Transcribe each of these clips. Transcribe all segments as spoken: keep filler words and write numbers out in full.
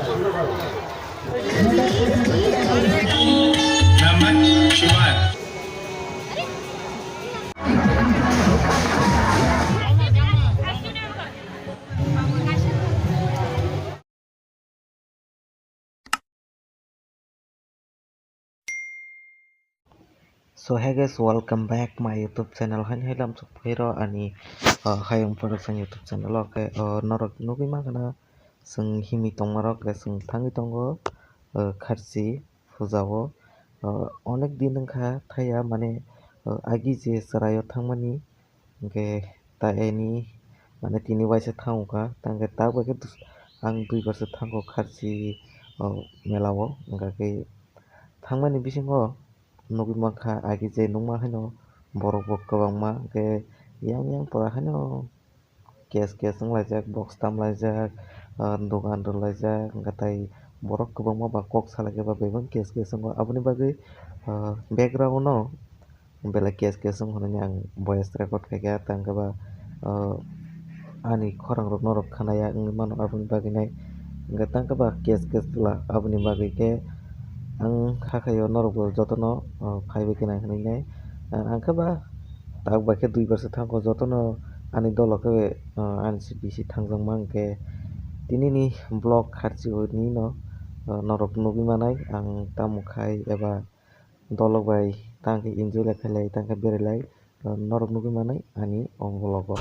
Namah Shivaya. So hey guys, welcome back my YouTube channel. Haino hai lamsok phairo ani, uh, Hayung Production YouTube channel o. Khe, uh, norok nugwi mankha na chwng himwi tongmarok, khe chwng thangwi tongo, uh, Kharchi puja o. Uh, onek din wngkha thaya, mane, uh, agi je chwraio thangmani, hwnkhe ta eni, mane, tini waisa thango kha, tangkhe ta bai khe ang dui bar se thango Kharchi, o, mela o, hwnkha khe thangmani bisingo nugwi mankha, agi je nukma haino borok bo kwbangma, hwnkhe yang yang pora haino kes kes wnglaijak, box tamlaijak, o, dogan rwlaijak, hwnkhe tai borok kwbangma ba kok salaikhe ba bebak kes kes wngo, aboni bagwi, o, background o belai kes kes wng hwnwi ang voice record khaikha, tangkhe ba, o, ani khorang rok norok khanaya wngwi mano, aboni bagwi nai hwnkhe tangkhe ba kes kes twla, aboni bagwi khe ang hakhaio norok bo jotono, o, phaibai khe nai hwnwi nai. Ang khe ba tak bai khe dui bar se thango jotono ani dolo khe, o, ani se bisi thangjakma hwnkhe tinini vlog Kharchi hwnwi no, o, norok nugwi manai ang tamo khai eba dolok bai tang khe enjoy lai khailai, tang khe berailai, norok nugwi manai ani o vlog o.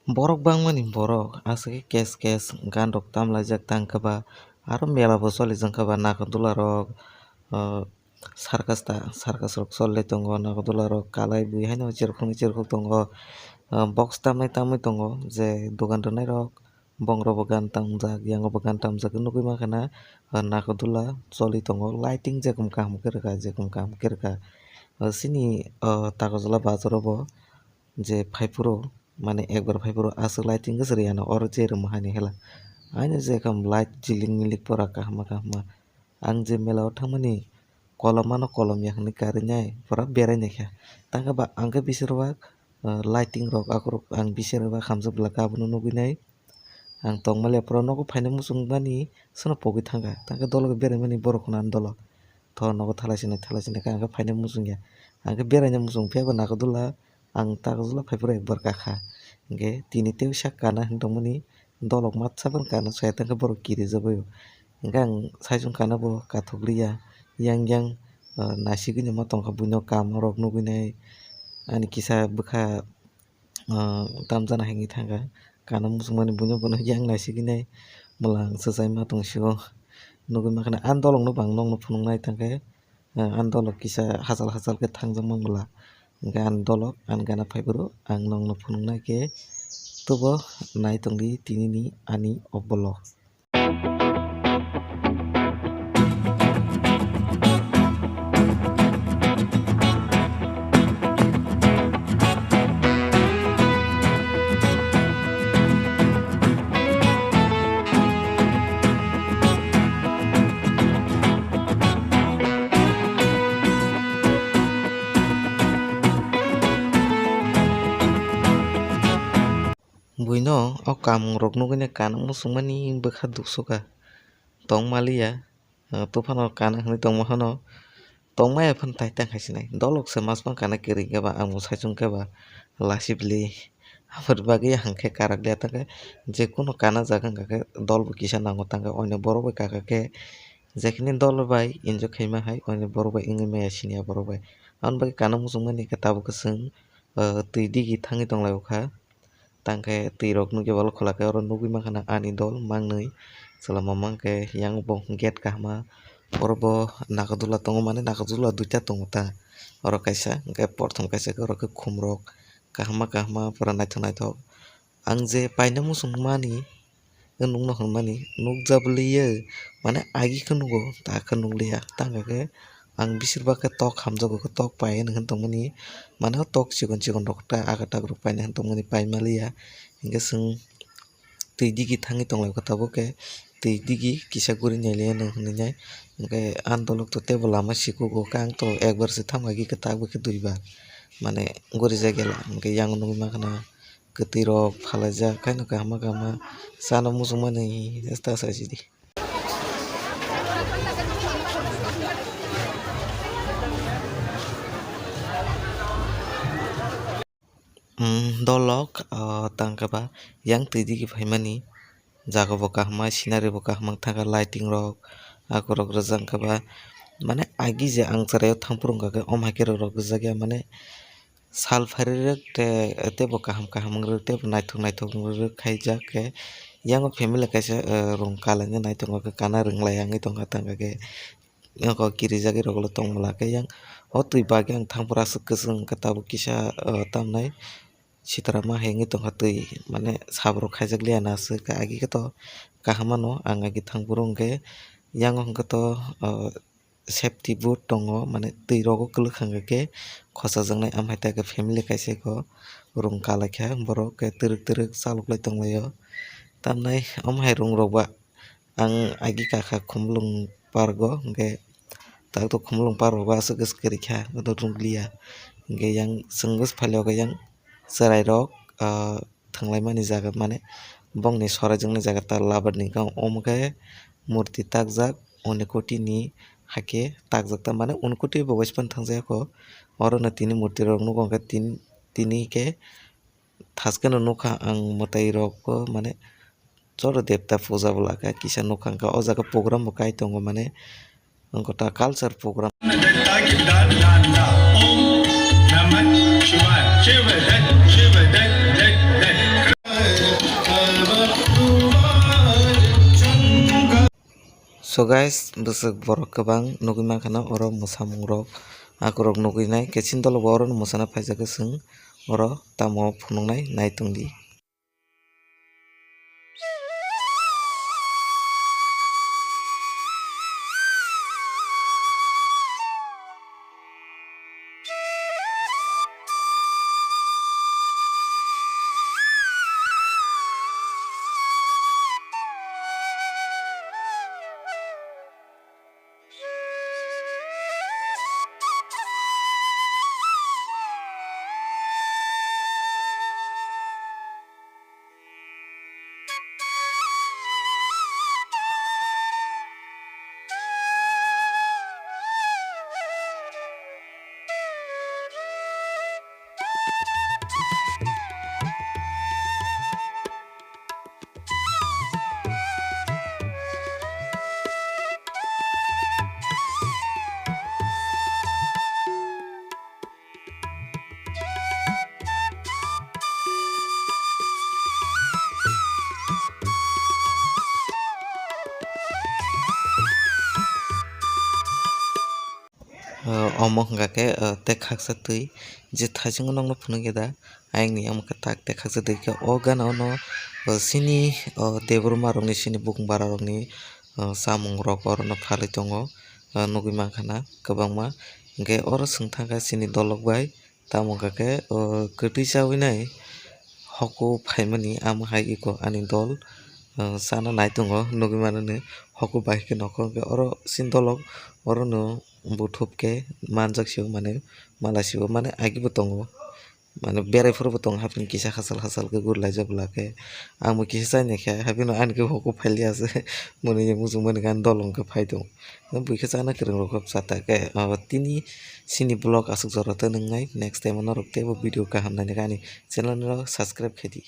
Borok bangmani borok aswk khe kes kes gan rok tamlaijak tang khe ba aro mela bo cholijak khe ba nakotola rok, o, circus ta, circus rok choli tongo, nakotola rok kalai bui haino cherkhokni cherkhok tongo, ah, box tamnai tamwi tongo, je dogan rwnai rok, bong rok bo gan tamjak, yango bo gan tamjak nugwi mankha na, ah, nakotola choli tongo, lighting je kaham khe rwkha, je kaham khe rwkha. Ah, chini, ah, Takarjala bazar o bo je phaiphuru, mane ekbar phaiphuru aswk lighting kwchwrwi ano oro je rwma haino hela. Haino je kaham light jilik milik pora kaham kaham. Ang je mela o thangmani kolom mano kolom ya hwnwi karwi nai pura berai naikha. Tangkhe ba ang khe bisir wak, ah, lighting rok akorok ang bisir wak hamjak bwla khe abono nugwi nai. Ang tongmaliya pura nogo phaina muchung mani sono pogwi thangkha. Tangkhe dolo khe berai mani borok khuna ani dolo. Tho nogo thalai sinai thalai sinai khe ang khe phaina muchung ya. Ang khe beraina muchung phiya bo nakotola. Ang Takarjala phai phuru ekbar kakha. Hwnkhe tini tei sak kana hwn tongmani dolok matsa phano kana saya tangkhe borok kirijak bai o. Hwnkhe ang saichung kana bo kathok liya. Yang yang, ah, nasigwi no ma tongkha buino kam rok nugwi nai. Ani kisa bwkha, ah, tamjana hengwi thangkha. Kana muchungmani buino bono yang naisigwi nai. Mwlang swchai ma tong sio. Nugwi mankha na ani dolok no bo ang nokno phunuk nai tangkhe. Ah, ani dolok kisa hachal hachal khe thangjak mang bwla. Hwnkhe ani dolok ani gana phai phuru ang nokno phunuk nai khe tobo nai tongdi tinini ani o vlog. Buino o kamungrok nugwi nai kana muchungmani bwkha duksoka tongmaliya, ah, tophano kana hwnwi tongma phano tongmaya phano tai tang hai sinai. Dolok se mas bang kana kwrwi khe ba ang bo saichung khe ba lasi bili. Aboni bagwi ang khe karak liya tangkhe je kuno kana jaga wngkha khe dol bo kisa nango tangkhe oino borok bai kaka khe jekhini dol bai enjoy khaima hai oino borok bai wngwi maya siniya borok bai. Aboni bagwi kana muchungmani khe tabuk khe chwng, ah, twi digi thangwi tonglaio kha. Tangkhe twi rok nukya bwla khwla khe oro nugwi mankha na ani dol mangnwi. Chwla mama hwnkhe yang bo gate kahama. Oro bo nakotola tongo, mane nakotola duita tongo ta. Oro kaisa, hwnkhe porthom kaisa khe oro khe khum rok kahama kahama pura naithok naithok. Ang je paina muchung mani, nwng nukno hwnmani nukjak liya, mane agi khe nugo, ta khe nukliya. Tangkhe ang bisir bak khe tok hamjago, khe tok pai hinwi tongmani, mane o tok chikon chikon rok ta aga tak rok paina hinwi tongmani paima liya. Hinkhe chwng twi digi thangwi tonglai kha tabuk khe twi digi kisa guri nailiya nw hwnwi nai. Hwnkhe ani dolok to teibo lama sikugo, khe ang to ekbar se thangma gikhe tak bwkhe duibar mane guri jak gela. Hwnkhe yang nugwi mankha na kwtwi rok phalaijak, khaino kaham kaham chana muchungmani ta sajidi. Umm, dolok, ah, tangkhe ba yang twi digi phaimani jaga bo kaham, scenery bo kaham wng thangkha, lighting rok, akorok rwjak khe ba, mane agi je ang chwraio thangphuru wngkha khe, omo hai khe rwrwk rwjak ya, mane sal phairirwk tei, teibo kaham kaham wngrwk, teibo naithok naithok wngrwk khaijak khe, yang o family kaisa, ah, room kalaina nai tongo khe, kana rwnglai wngwi tongkha, tangkha khe. Eko kirijagwi rok ulo tongmwla khe yang o twi bagwi ang thangphuru aswk kwchwng wngkha tabuk kisa, ah, tamnai sitra ma hai wngwi tongkha twi mane saborok khaijak liya na aswk khe agi khe to kaham mano ang agi thangphuru hwnkhe yang o hwnkhe to, ah, safety boot tongo mane twi rogo kwlwkha hwnkhe khochajaknai amhai ta khe family kaisa eko room kalaikha borok khe twrwk twrwk chaloklai tonglaio tamnai omo hai room rok ba. Ang agi kakha Khumulwng park o, hwnkhe tak to Khumulwng park rogo aswk aswk kwrwikha, bono nukliya. Hwnkhe yang chwng bwswk phailio khe yang chwrairok, ah, thwnglaimani jaga, mane bongni sorajaknai jaga ta labar ni khe omo khe murti takjak Unakoti ni hakhe takjak ta, mane Unakoti bo uaisukmani thangjakya kho, orono tini murti rok nugo hwnkhe tin-, tini khe thaskeno nukha ang mwtai rok bo, mane joto debta puja bo lakha kisa nukha hwnkhe o jaga program bo kai tongo mane wngkha ta culture program. So guys, bwswk borok kwbang nugwi mankha na oro mwsamung rok, akorok nugwi nai khe chini dolo bo oro mwsana phaijak khe chwng oro tamo phunuknai nai tongdi. Ah, omo hwnkha khe, ah, tei khaksa twi je thaichungo nokno phunukya da, ayang ni omo khe tak tei khaksa twi khe o gana o no, ah, chini, ah, debor ma rok ni chini bukung bara rok ni, ah, chamung rok oro no phalwi tongo, ah, nugwi mankha na kwbangma. Hwnkhe oro chwng thangkha chini dolok bai, tamo hwnkha khe, o, kwtwi chawi nai hoko phaimani, amo hai eko ani dol, o, chana nai tongo, nugwi mano ni hoko bai khe nokho hwnkhe oro chini dolok orono buthub khe manjak sio, mane mala sio, mane agi bo tongo, mane berai phuru bo tongo, hapini kisa hachal hachal khe gurilaijak bwla khe, ang bo kisa chai naikha, hapino ani khe hoko phailiya se, mwnwi muchungmani khe ani dol hwnkhe phai tongo. Buikhe chana kwrwng rok khe bwsa ta khe, ah, tini chini vlog aswk jora tei nwngnai, next time o norok teibo video kaham naina khe ani channel no subscribe khe di.